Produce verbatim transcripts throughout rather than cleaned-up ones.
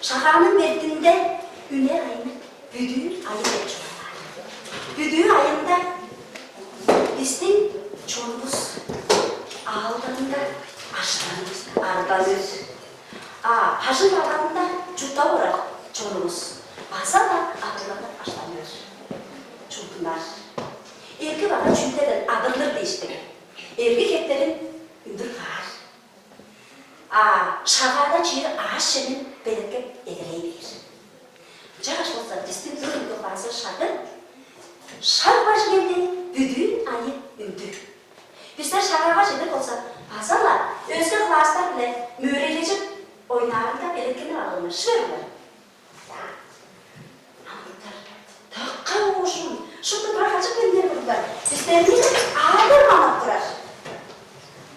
Шагааның бетинде үнер айны бүдүү айы деп чугаалаар. Бүдүү айында бистиң чонувус аалдарында аштаныр, арданыр. А бажың-багаанда чурттап орар чонувус база-ла адырланып аштаныр. Чурттунар. Эрги-бага чүүлдерден адырлыр дээштиң. Эрги хептерин үндүр каар. А шагаада чиир аъш-чемин белеткеп эгелей бээр. Ынчангаш болза, бистиң бүгүнкү классывыс шагы «Шаг бажы келди, бүдүүн айы үндү». Бистер шагаага чедир болза, база-ла өске класстар-биле мөөрейлежип ойнаарынга белеткенип алырын шыырыңар. Амытар, дыка оожум, шупту тура качып келдиңер, кызылдар. Бистерни аалдар манап турар.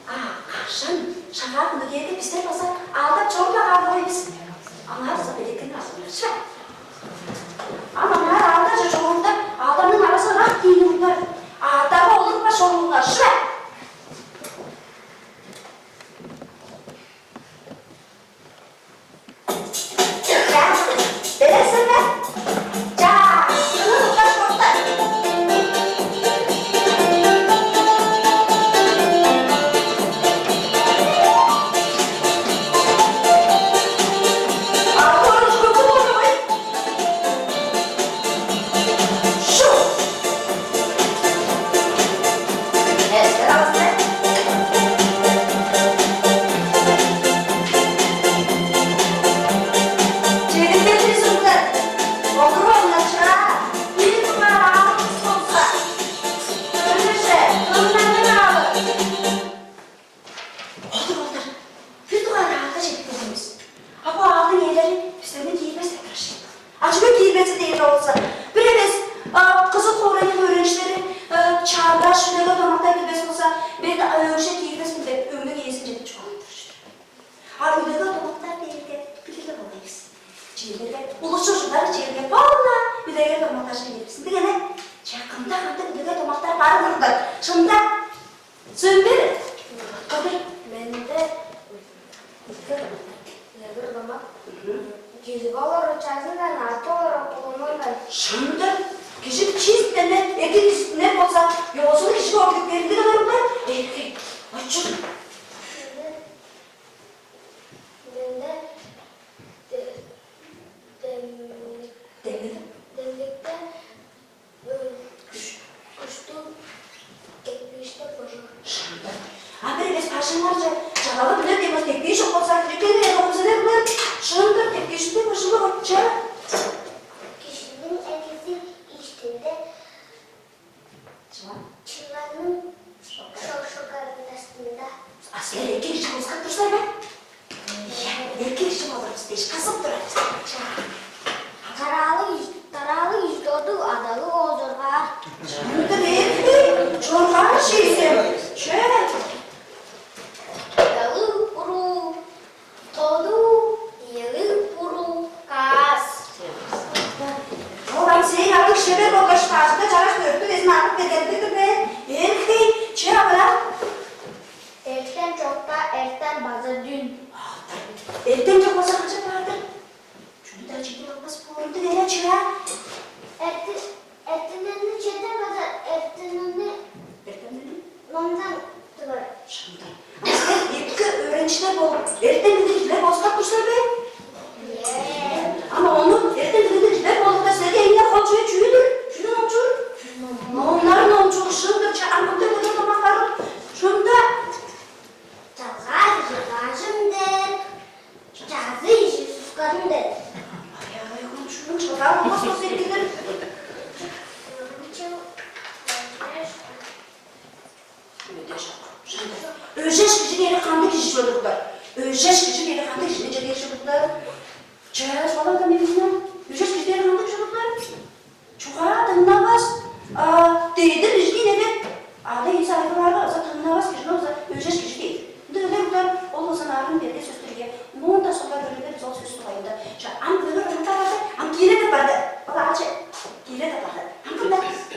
А кашан шагаа хүнү кээрге, бистер база аалдап чоруп-ла каан болгай бис. Аңаа база белеткенип алзыңар, шыба. Ам аңаа аалдар чоруурда, аалдарның аразы ырак кииниңер, аъттарга олурупкаш чоруңар, шыба. Чаа, белек сен бе? Чаа, ынын укташ боктар. Артур, көпү болду бой. Шу! Эстер алысты. Чедип келдиңер, суглар. Олуруңар, чаа. Бир дугаар аалывыс болза, көрүңерже, кымның аалы. Олур, олур. Бир дугаар аалга чедип келдивис. А бо аалдың ээлери бистерни киирбес деп турар ши. А чүге киирбес дээрге болза, бир эвес, а, кызыл хоорайның өөреникчилери, а, чаалдаш, үлегер домактар билбес болза, мен, а, өөрүкче киирбес мен деп, өңнүң ээзинче деп чугаалап турар ши. А үлегер домактар дээрге билир-ле болгай бис. Чиирлерге, улусчу ужурлар чиирлерге бо-ла үлегер домактарже киирбис. Ындыг эве. Че, кымда кандыг үлегер домактар бар, кызылдар? Шынында? Сөмбер. Кадыр. Менде үлегер домак. Мгм. Чизип алыр чазындан, артып алыр кулунундан. Шынында? Кижи чиистен эки кижиттинер болза, ёзулуг кижиге оглуп берилдиг аларында. Эргей. Очур. Менде де-, демниг-, Демниг. Демнигде, ы, күш-, күштүг тепкиишти божар. Шынында. А бир эвес бажыңнарже чалалы билер демес тепкииш чок болза, киреккен эле болза деп билер. Шынында тепкиишти божуңга отча. Кижиниң эгези иштинде Чылан. Чыланның шо-, шо-, шокарының астында. А силер эки кижи болза турар силер бе? Ийе, эки кижи болур бис дээш, кызып турар бис. Чаа. Тараалыг иш-, тараалыг ишти одуг адагы оозургаар. Чамдыр эки чоргаар шиисем. Че. Ялыг буруу. Тоду, ийилиг буруу, каас. Ол ам сээң аргык шевер болгаш бажыңда чараш өрттүг безин аргып бергендиг-дир бе? Эрхей, че, абырал? Эртен чокта, эртен база дүн. Эртен чок болза, канчап баар-дыр? Чүнү-даа чедип албас боор ындыг эве чүве. Эрти-, эртенелди чеден база эртенелди Эртенелди номдан тывар. Шынында. А силер эки өөреникчилер болуп, эртен-биле кижилер болуп калып турсуңар бе? Ийе. Ам ону эртен-биле кижилер болуп-даа силерге эң-не хол чүве чүү-дүр? Чүнү номчуур? Номнар номчуур, шын-дыр, ча-, ам мында көдер домактар. Шынында. Чалгаа кижи бажым дээр, чазый кижи суккарым дээр. Ай-ай, кончууң чылган болмас болза эки-дир. Өжеш. Өжеш кижи дээри кандыг кижи чүве-дир? Өжеш кижи дээри кандыг кижини чедирип чордуңар? Чаа, чугаалаңар меңээ. Өжеш кижи дээри кандыг чүве-дир? Чугаа дыңнавас, а, дедир кижини эвес. Ада-иези айбылаарга база дыңнавас кижини база өжеш кижи дээр. Ындыг эвес, ол база нарын берге сөс-түр ийе. Моон-даа соңгаар көрүңер бис ол сөс дугайында. Ча, ам көөр ынта барды, ам кире деп барды. Ол аачы кире деп барды. Ам кымда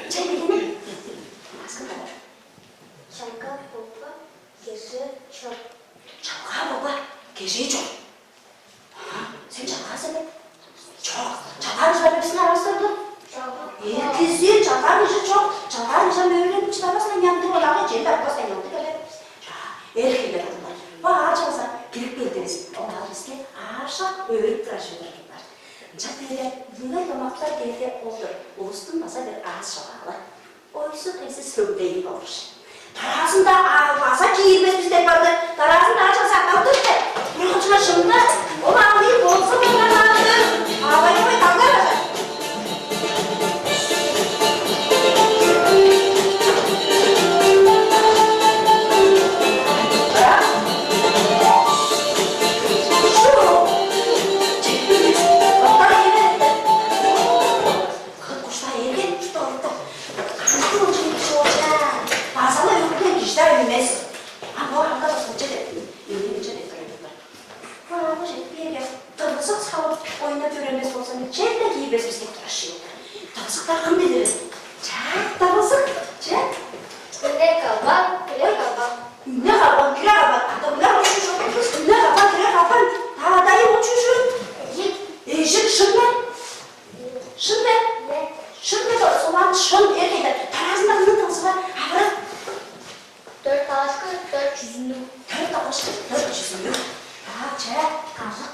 чай дегени? Аскын барды. Чалгаа болба, кежээ чор. Чалгаа болба, кежээ чор. Ага, сен чалгаа сен бе? Сен чалгаар кижи чок, чалгаар кижи ам өөренип чыдарбас-ла ынчан, ол аңаа чедип барбас-ла ынчан, дигеле. Эр-хейлер, уруглар, бо аажы база кирип келдивис. Ол аал биске аажок өөрүп турар чүве-дир, уруглар. Ынчап кээрге, мынча домактар кээрге ол-дур, улустуң база бир аас чогаалы. Ойзу-хези сөглейин болур. Дараазында аал база киирбес бис деп барды. Дараазында аал чаза калдыр деп. Бургунчуга шынны, ол аалын болза болганнар. Аалай ой, калгар. Кыт куштар эргеттип туруптар. Кандыг ол чүве чоожа? База-ла өрттен кижи-даа үнмес. А бо аңгы кызылчы деп, эмнеңче деп турар. Бо аңгы чедип кээрге, дывызык салып ойнап чөренмес болза, черде киирбес бис деп турар ши ол. Дывызыктар кым билир? Чаа, дывызык, че? Үне калбан, кире калбан. Үне калбан, кире калбан. Ата, үне калбан, кире калбан. Та, адайым, ол чүжү? Эжик. Эжик, шын бе? Шын бе? Шын бе, солаан шын, эр-хейлер. Дараазында кымның дывызыгы бар? Авырып. Дөрт калашкы, дөрт чүзүннүг. Дөрт калашкы, дөрт чүзүннүг. А, че, кажык.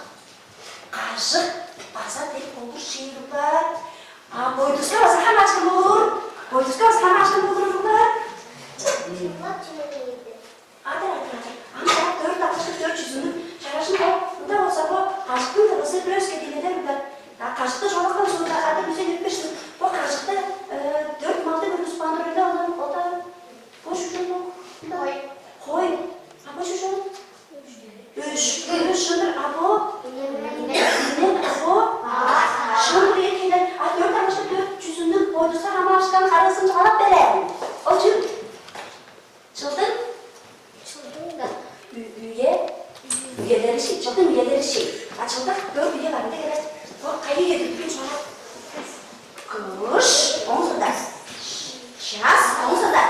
Кажык. База дег болур ши, уруглар. А бойдуска база хамаашкын болур. Бойдуска база хамаашкын болур, уруглар. Адыр, адыр, адыр. Ам чаа дөрт калашкы, дөрт чүзүннүг. Чараш-ла бо. Мында болза бо кажыктың дывызы бир өске дилелер, уруглар. А кажыкты чорупкан соонда, адыр, үзе неппешти. Бо кажыкты, э, дөрт малды бир успаандыр, ол-даа, ол-даа. Бо чүжү бо? Хой. Хой. А бо чүжү? Өшкү, шынныр, а бо? Үнем, а бо? Шынныр, эр-хейлер, а дөрт калашкы, дөрт чүзүннүг, бойдуска хамаарышкан харыызын чугаалап берем. Ол чүл? Чылдың? Чылдың да. Ү-, үе? Үелери ши, чылдың үелери ши. А чылда дөрт үе бар, ында келер. Бо кайы үеде бүдүн чугаалап? Кыш, оон соонда. Чаз, оон соонда.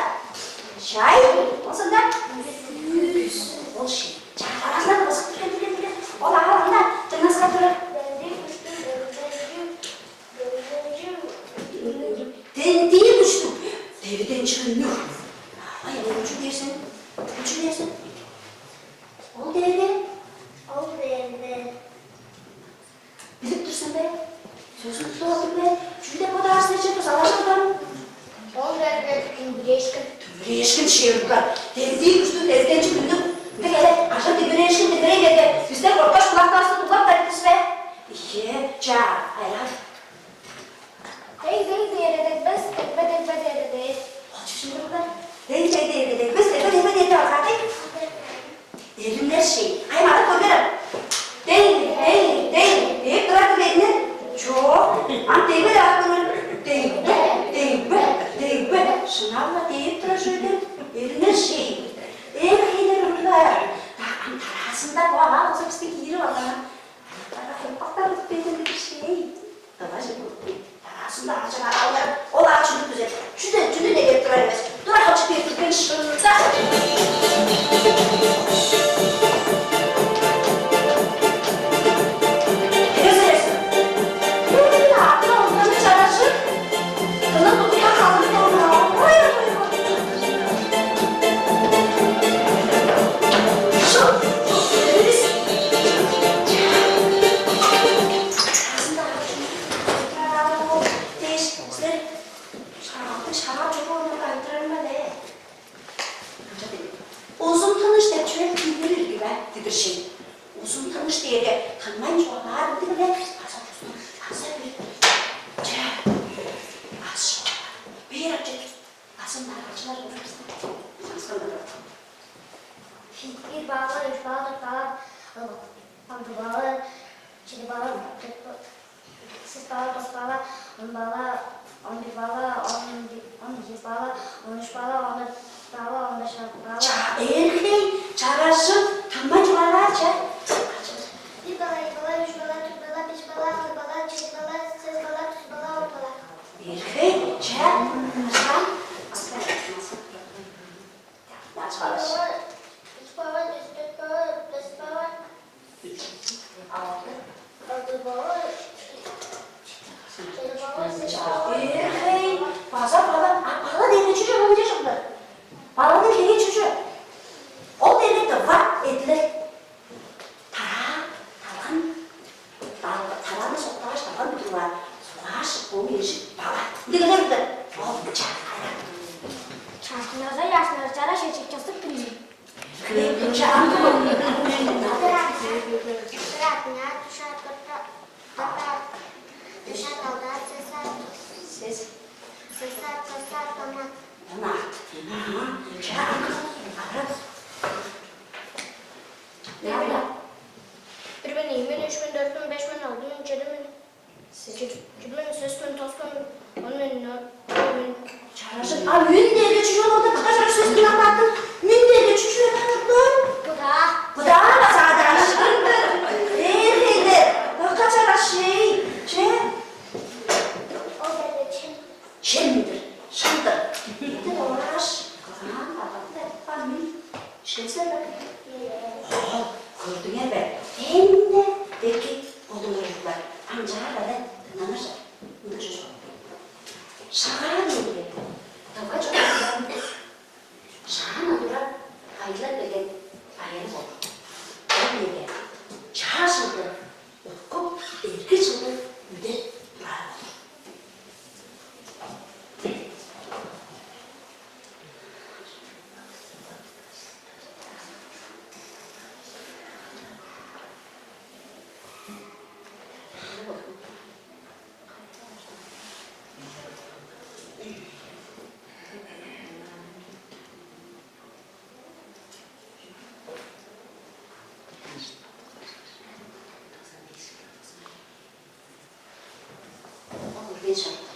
Чай, оон соонда. Күз. Ол ши. Чаа, дараазында база кирген, кирген, кирген. Ол аал аңаа дыңнаксап турар. Дендии күштүг, девиден чүгүннүг. Ай, ай, чүү дээр сен? Чүү дээр сен? Ол дээрге? Ол дээрге. Билип тур сен бе? Сөзүн тудуп алдың бе? Чүү деп бодаар сен, че, дузалажып турарың? Ол дээрге дүмбүрээшкин. Дүмбүрээшкин ши, уруглар. Дендии күштүг, девиден чүгүннүг. Ында келе, кажан дүмбүрээшкин, дүмбүрей берген. Бистер корткаш, кулактарывысты дуглап кайдывыс бе? Ийе, чаа, айлаар. Дег, дег дээре дегбес, дегбе, дегбе дээре дээр. Ол чүжү, уруглар? Дег, дег дээре дегбес, дегбе, дегбе дээре алгады. Эриңер ши. Ай, мага көргерем. Дег, дег, дег, дээп турар дегбейни. Чок, ам дегбе деп ап көрем. Дегбе, дегбе, дегбе. Шынап-ла дээп турар чүве-дир. Эриңер ши. Эр-хейлер, уруглар. Ам дараазында бо аңаа болза бисти киирип алган. Аяктарга хомпактар утуп бергенди бир шей. Давай же, дараазында аажок аалдар, ол аал чүнү күзеп, чүден чүнү негеп турар эвес. Тура хачып бертипкен шынза. Эвес, эвес. Бу атын оңданы чарашып, кынын утуп калдым. Ой, ой, ой. Шу, эвес. Дээш, силер шагаалдыг шагаа чоруур орнунга айтырарым-на бе? Ынча дидир. Узун тыныш деп чүве билир ирги бе? Дидир ши. Узун тыныш дээрге тынмайн чугаалаар ындыг-ла, база узун, база бир. Че, ас шоолар. Бээр ап чет. Асын дараачылар болур бистер. Саңскан-дыр. Бир бала, үш бала, дөрт бала, алды бала, чеди бала, сес бала, тос бала, он бала, он бир бала, он, он эки бала, он үш бала, он дөрт бала, он беш бала. Ча, эр-хей, чарашып, тынмай чугаалаар, че. Бир бала, эки бала, үш бала, төрт бала, беш бала, алды бала, чеди бала, сес бала, тос бала, он бала. Эр-хей, че, ышкан. Ышкан. Начыгаш. Үш бала, беш, дөрт бала, беш бала, алды бала, чеди бала, сес бала. Эр-хей, База бала, а бала дээрге чү чүве, ынча чок-тур. Баланың хеви чү чүве? Ол дээрге тыва эдилел. Тараа, талган, тарааны соктааш, талган бүдүрүп аар, суггаш, бо ээжик бала. Ындыг эдилел-дир. Ол чаа. Чашкыннарга яшнарчара шечек чоступ билмейн. Кыйгын чаан. Кыратына душар кытта, кытта, душар талдаар сес ат. Сес. Сес ат, сес ат, ана. Ана. Ага. Чаан. Ара. Бир мен, ийи мен, үш мен, дөрт мен, беш мен, алды мен, чеди мен. Чүрмүн, сөстүн, тостун, он мен, он мен. Чаражын, а, үн дээрге чү чүве болду? Кыка чараш сөстүн ап аттың. Үн дээрге чү чүве болду? Куда. Куда база адааны шыгырыптыр. Эр хейлер. Кыка чараш шей. Че? Ол дээрге чем. Чемдир, шылдыр. Эдир ораш, кызмаан баглап, ба мен. Шенсер бе? Оо, көрдүңер бе? Эң-не эки бодуңар ужурлар. Ам чаа-даа дыңнаңарже. Ында чужуп. Шагаа дээрге тыва чоннуң шаан удура кайылап берген байыры болур. Ол дээрге чаа чылды уткуп, эрги чылды үдеп турар болур. Ол үрген шагда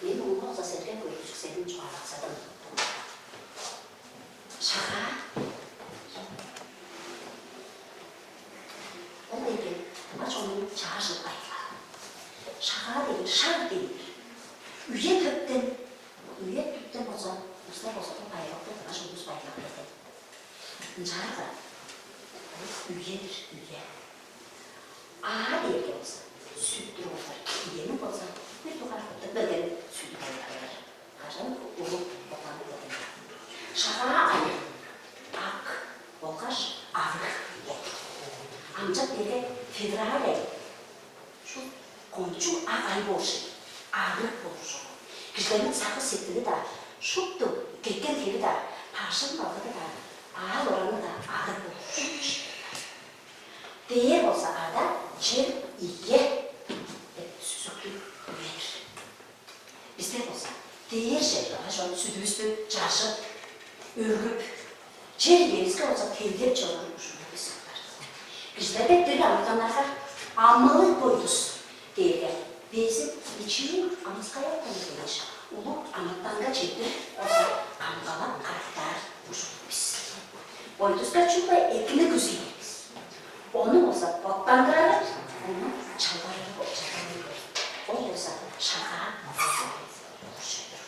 мен ону база силерге көргүзүксенин чугаалаксадым. Шагаа. Ол дээрге аш ону чаажыл байырлаар. Шагаа дээрге шаг дээр. Үе төптен, үе төптен болза, улустар болза, бо байырлалды аш улус байырлап берген. Ынчаарга үе-дир, үе. Аа дээрге болза, сүттүр болза, киэни болза, бир дугаар кыптып берген сүттүр болур. Кажан улуг боттанып берген. Шагаа айы ак болгаш арыг болур. Амчак дээрге февраль ай. Шуут кончуг ак ай болур шей, арыг болур шуут. Кижилерниң сагыш-сеткили-даа, шупту кеткен хеви-даа, бажың-балгады-даа, аал-ораны-даа арыг болур шуут. Дээр болза ада, чер ийе деп сүзүктүг үе-дир. Бистер болза, дээрже ынчаш ол сүдүвүстү чажып, өргүп, чер иевиске болза тейлеп чоруур ужурлуг бис ыйнаан. Кижилерге, дириг амытаннарга амылыг бойдус дээрге безин бичии амыскаяктан келгеш, улуг амытанга чедир болза камгалап карактаар ужурлуг бис. Бойдуска чүгле экини күзээр бис. Ону болза боттандырары, ону чалбарары болчаан. Ол болза шагаа болур чүве-дир.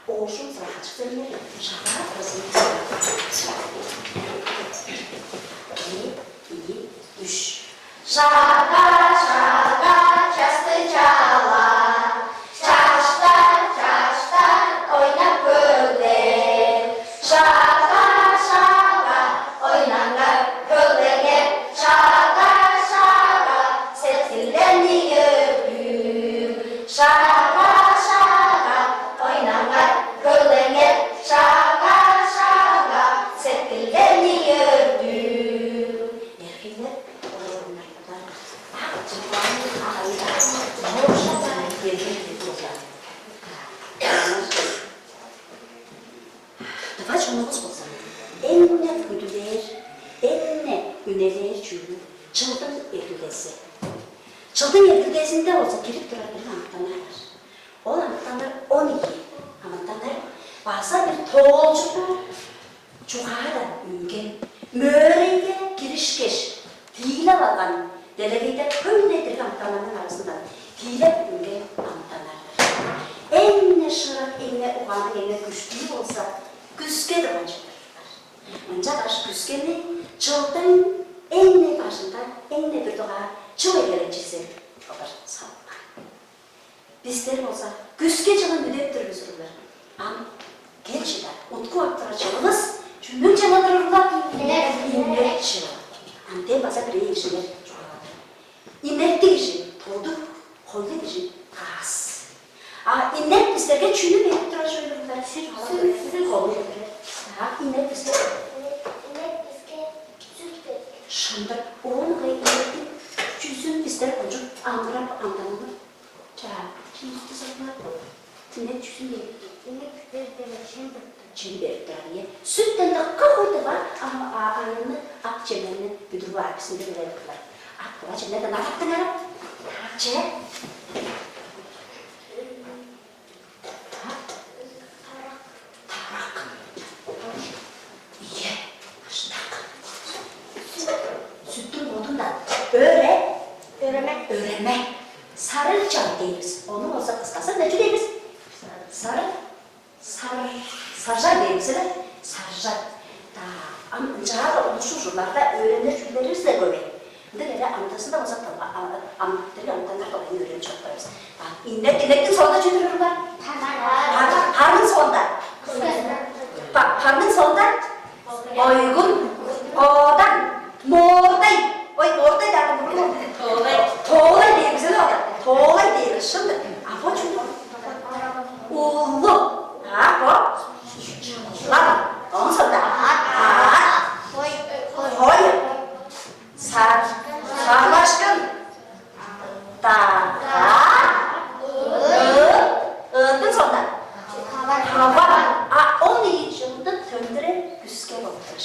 Оожум сырахачык бермери шагаа кырызын. Бир, ийи, үш. Шагаа, шагаа, часты чаалаар. Чаштар, чаштар, ойнап көөлээр. Шагаа, шагаа, ойнаңар, көөлеңер. Шагаа, шагаа, сеткилдерни өргүл. Шагаа, шагаа, ойнаңар, көөлеңер. Шагаа, шагаа, сеткилдерни өргүл. Эргилер, орууруннардан ак чыпкааны ак айда, моошадан келген курган. Тыва чонувус болза, эң-не хүндүлээр, эң-не үнелээр чүүлү чылдың эргилдези. Чылдың эргилдезинде болза кирип турар бир амытаннар бар. Ол амытаннар он ийи амытаннар база бир тоолчуктуг чугаадан үнген, мөөрейге киришкеш, тиилеп алган, делегейде хөй-ле дириг амытаннарның аразындан тиилеп үнген амытаннар-дыр. Эң-не шыырак, эң-не угаанныг, эң-не күштүү болза, күске турган чыдыр-дыр. Ынчангаш күскени чылдың эң-не бажында, эң-не бир дугаар чыл эгелеп чизе кылдыр салыпкан. Бистер болза күске чылын үдеп тур бис, уруглар. Ам кел чыдар, уткуп ап турар чылывыс чүнүң чылы-дыр, уруглар? Инек. Инек чылы. Анден база бирээ кижилер чугаалады. Инектиг кижи — тодуг, хойлу кижи — каас. А инек бистерге чүнү берип турар чүве, уруглар? Сүт. Сүт. Холун берип турар. А инек биске? Инек биске сүт берип турар. Шындап, оон ыңай инектиң чүзүн бистер кончуг амырап, амданып. Чаа, чымыктызырлар. Инек чүзүн берип? Инек бистерге чем берип турар. Чем берип турар, ийе. Сүттен дыка хөй тыва, а, а, айылны ак чемнерни бүдүрүп аар бисинде билер кылар. Ак тыва чемнерден адактыңар. Че. Тарак. Ийе, аштак. Сүттүң бодундан. Өре. Өреме. Өреме. Сарыг чал дейбиз. Ону болза кыскасы не чүү дейбиз? Сарыг. Сар-, саржан дейбиз, эле? Саржан. Да, ам ынчаарга улусчу ужурларда өөренир чүүлдер бистер көп. Ындыг эре амдыызында болза, тыва, а, ам, дириг амытаннар кылган өөренип чоруптар бис. А, инек, инектиң соонда чүү турар? Пар-, парның соонда. Па-, парның соонда ойгун, коодан, моордай. Ой, моордай даан, буруу. Тоолай. Тоолай дээр бис, эле ол. Тоолай дээр бис, шындап. А бо чүл? Уллу. А бо? Лам. Оон соонда. А. Хой. Хой. Сар-, сарбашкын. Да-, да-, ы-, ы-, ындыг соонда. Таван. А он ийи чылды төндүрер күске болуп турар.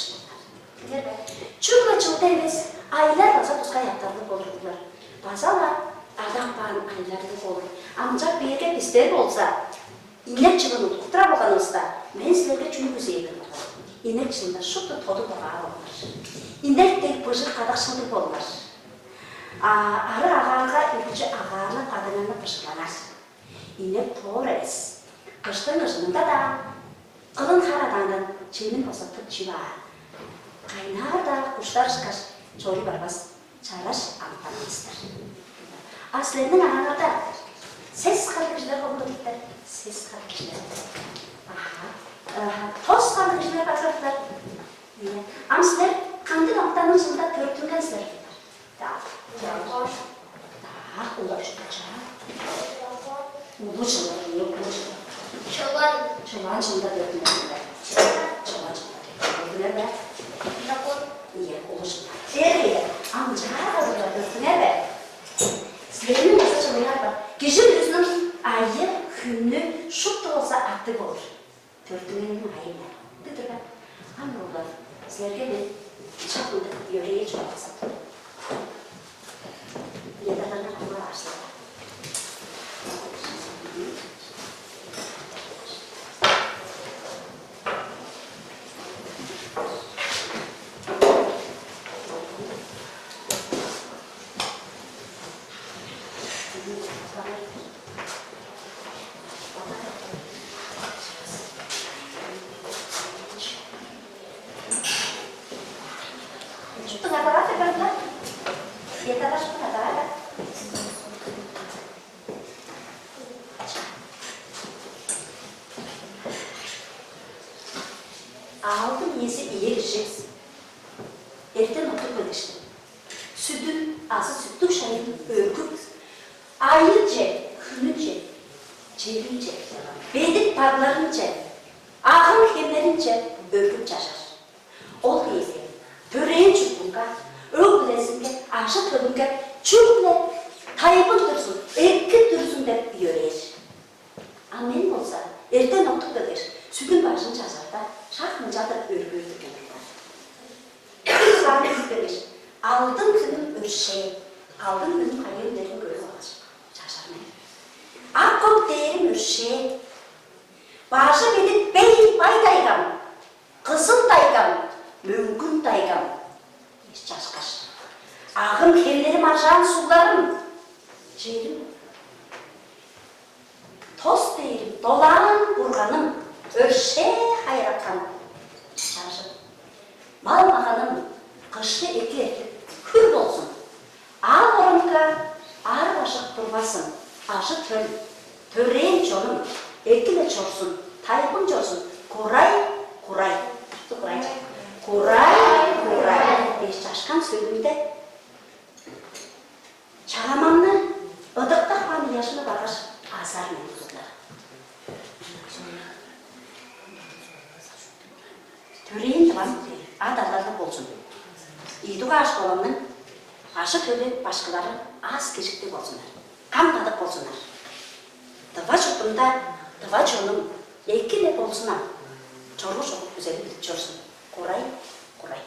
Билир бе? Чүгле чылда эвес, айлар база тускай аттарлыг болурлар. База-ла адак баан айларлыг болур. Ам ынчап бээрге, бистер болза, Инек чылын уткуп турар болганывыста, мен силерге чүнү күзээр мен? Инек чылында шупту тодуг-догаа болуңар. Инек дег быжыг, кадыкшылдыг болуңар. А, ары агаарга үргүлчү агаарлап, кадыңарны быжыглаңар. Инек тоор эвес. Кыштың кыжынында-даа, кылын хар адаандан чемин база тып чип аар. Кайнаар-даа куштар ышкаш чоруй барбас. Чараш амытанывыс-тыр. А силерниң араңарда сес харлыг кижилер кым турар? Сес харлыг кижилер. Аха. Аха. Тос харлыг кижилер бар турар. Ийе. Ам силер кандыг амытанның чылында төрүттүнген силер? Так. Так, улар чүдү чаа. Улу чылдар, не улу чылдар? Чылан. Чылан чылында төрүттүнген силер. Чылан чылында төрүттүнген бе? Дракон. Ийе, улу чылдар. Дээрге, ам чаа азырлар көрдүңер бе? Силерниң база чылыңар бар. Кижи бүрүзүнүң айы, хүнү шупту болза аттыг болур. Төрүттүнгениниң айы-биле. Ындыг-дыр бе? Ам, уруглар, силерге мен шак мындыг йөрээ чугаалап тур мен. Ятарларны кымга баарзылар? Шуптуңар баар, чыгарыңар. Ятарлар, шуптуңар баар. Алдын иези ийи кижи эртен уктуп келгештиң, сүдүн азы сүттүг шайын өргүп, айынче, хүнүнче, черинче, бедик-дагларынче, агым-хемнеринче өргүп чажар. Ол дээрге төрээн чуртунга, өг-бүлезинге, ажы-төлүнге чүгле тайбың турзун, эргим турзун деп йөрээр. А мен болза, эртен октуп келгеш, сүдүн бажын чажарда, шак мынчалдыр өргөөр-дүр мен. Бир саан кирип келгеш, алдын хүнүм өршээ, алдын хүнүм кайыын дээрин көрүп алгаш, чажар мен. Ак-көк дээрим өршээ, бажы-бедик бей-бай тайгам, кызыл тайгам, мөңгүн тайгам, чашкаш, агым-хемнерим, аржаан сугларым, черим, тос дээрим, долаан бурганым, өршээ хайыракан чажым, мал-маганым кышты эки эртип, хүр болзун. Аал-оранга аар-бажык турбазын, ажы-төл, Төрээн чонум, эки-ле чорзун, тайылбың чорзун, курай, курай. Курай, курай, курай. Дээш чашкан сөөлүнде чаламамны ыдыктап каан ыяжымны баргаш, азар мен узурлар. Төрээн Тывам ат-адарлыг болзун. Ийи дугаар школамның ажы-төлү башкылары аас-кежиктиг болзуннар, кам-кадык болзуннар. Тыва чуртумда тыва чонум эки-ле болзун ам, чоруур чогум күзели билип чорзун. Курай, курай.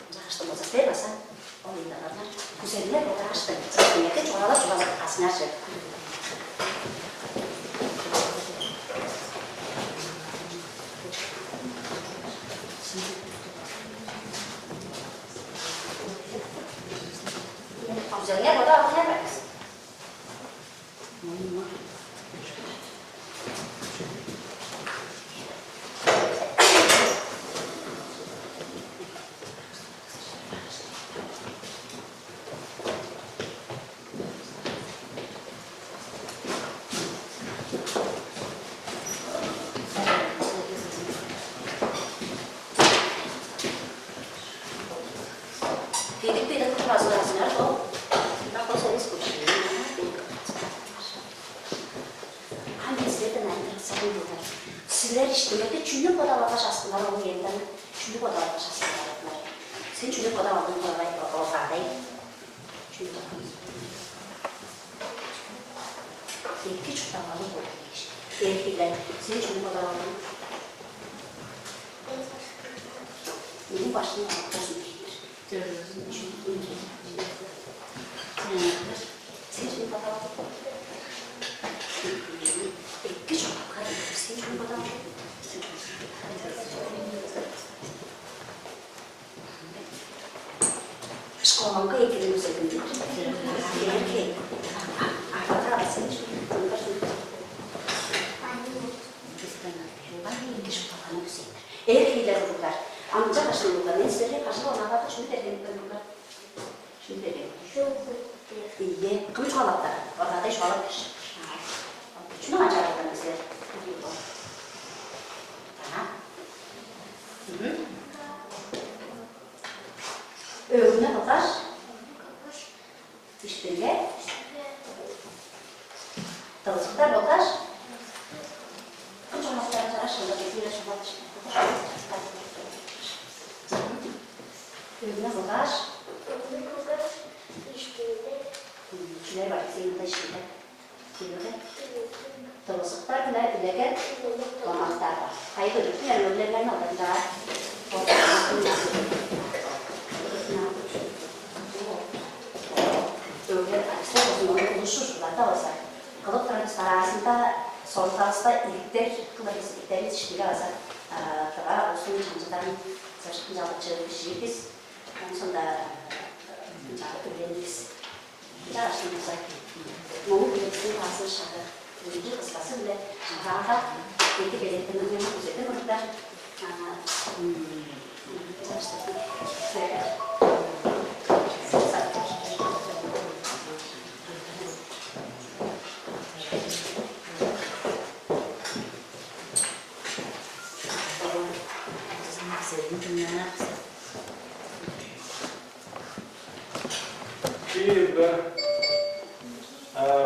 Ынчангаш болза силер база оюндаганнар күзелине бодааштың силерге чугаалап чугаалап каасыңарже. Күзелине бодап алыңар бе? Дедип берип турбазыңарзыңар бо. Ынак болза эвес көпшүлүгү. Ам мен силерден айтырыксалым болду. Силер иштиңерде чүнү бодап алгаш аскынар ол ыяндан, чүнү бодап алгаш аскынар? Сен чүнү бодап алдың кыргай, кыргай? Чүнү бодап алдың? Эки чуртталгалы болду дээш. Эргилер, сен чүнү бодап алдың? Мени башкым алып болзун дейдир. Чүнү? Сен чүнү бодап алдың? Эки чуртталга дейдир. Сен чүнү бодап алдың? Школаңга экилип үзедим. Арбага алсаң, шуну кылган. Ай, эки шупталганы күзээр. Эр хейлер уруглар. Амча кашын уруглар. Мен силерге кажып алгада чүнү берген уруглар? Чүнү берген? Ийе, кым чугаалаптар? Оргадай чугаалап берши. Чүнү канчаар алган силер? Ага. Мгм. Өөгүнү кылгаш, иштинге дылзыктар болгаш, кым чугаалаптарын чараш, ында безин-ле чугаалап. Өөгүнү кылгаш, чүлер бар, сен ында иштинде. Дылызыктар-биле үлеген домактар бар. Кайы көрүп, мен өлүглерин алганда, өлүглер акса болзун, ону улуш ужурларда болза, кылып турар бис аразында, сорулгавыста иликтер кылыр бис, иликтеривис иштинге база тыва улустуң чаңчылдарын сыртын чалып чыып бижиир бис. Ооң соонда чагып билбейн бис. Чагаштың база муну билетсин базын шагы, ынчы кыскасы-биле шагаага эки белеттенген күзеден мурнунда.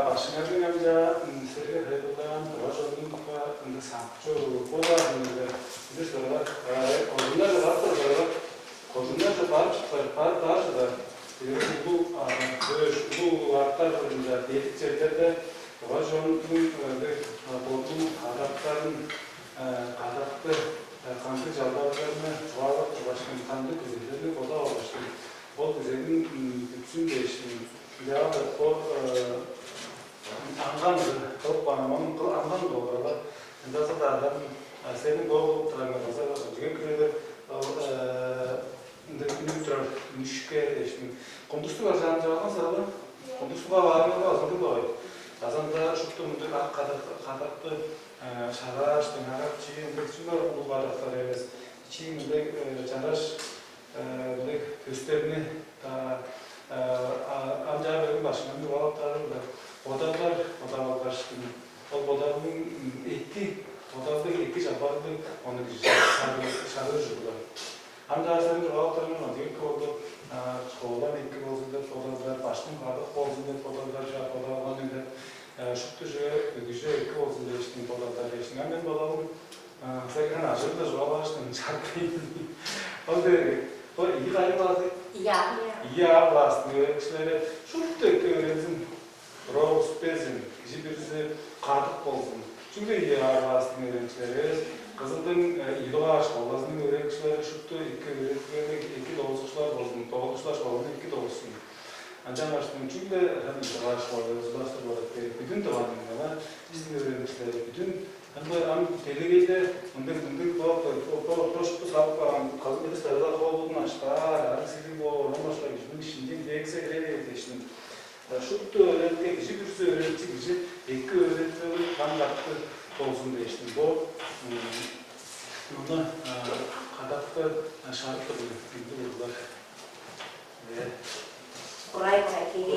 Башыңарның амча силерге хайгылдаан тыва чоннуң дыка ында сакчы бо-даа ында соралар, кожуннарже барып соралар, кожуннарже барып чыптар, барып баар чыдар. Улуг ада, көш, улуг улаактар кырында, бедик черлерде тыва чоннуң ында бодунуң адактарын, кадакты, кандыг чалбарыгларны чугаалап тургаш, кандыг күзелдерни бодап алгаш, ол күзелиң бүтсүн дээш, ынчаарда бо аңган кылып каан, ону кыл аңган болгала. Ынчалза-даа адам сениң бо кылып турарыңар база чүге күрелер ындыг үнүп турар үнүшке дээшин. Кундустуг аржаан чыгарган саралы. Кундустугга баарыңарга азындыг бавай. Азанда шупту мындыг ак кадак кадакты шагааш, дыңнагак чии ындыг чүнү улуг кадактар эвес. Чии мындыг чараш мындыг көстерни ам чаа берген башкының чугаалаптары-биле бодалдар бодап алгаш, Ону кижи шарыы шарыы ужурлуг. Ам чааштай чугаалап турарым ындыг эки болду. Школам эки болзун деп бодарлар, баштың кадык болзун деп бодарлар, бодалган эле шупту чүве бүгүже эки болзун дээштиң бодарлар дээштиң. Ам мен бодалым сен ажыгы-ла чугаалааштың чарбайн. Ол дээрге бо ийи кайын баазы, ийи аар баазының өөреникчилери шупту эки өөрензин, рос безин, кижи бүрүзү кадык болзун. Чүгле ийи аар баастың өөреникчилери, Кызылдың ийи дугаар школазының өөреникчилери шупту эки өөреникчилер, эки доозукчулар болзун, доозукчулар школаны эки доозсун. Ынчангаш чүгле хан ийи дугаар школа узулаштыр болот бери бүдүн тываның ала биздин өөреникчилери бүдүн ынды ам делегейде ындыг ындыг бо бо бо шупту салып каан кызыл эдис дарыла холун аштаар аны силиг бо оон башка кижиниң шинчен дээксе кире бээр дээшин. Шупту өөретке кижи бүрүзү өөретчи кижи эки өөретпелиг кам катты болзун дээштим. Бо муну кадапкы шарыктыр билди урлар. Курай курай кири.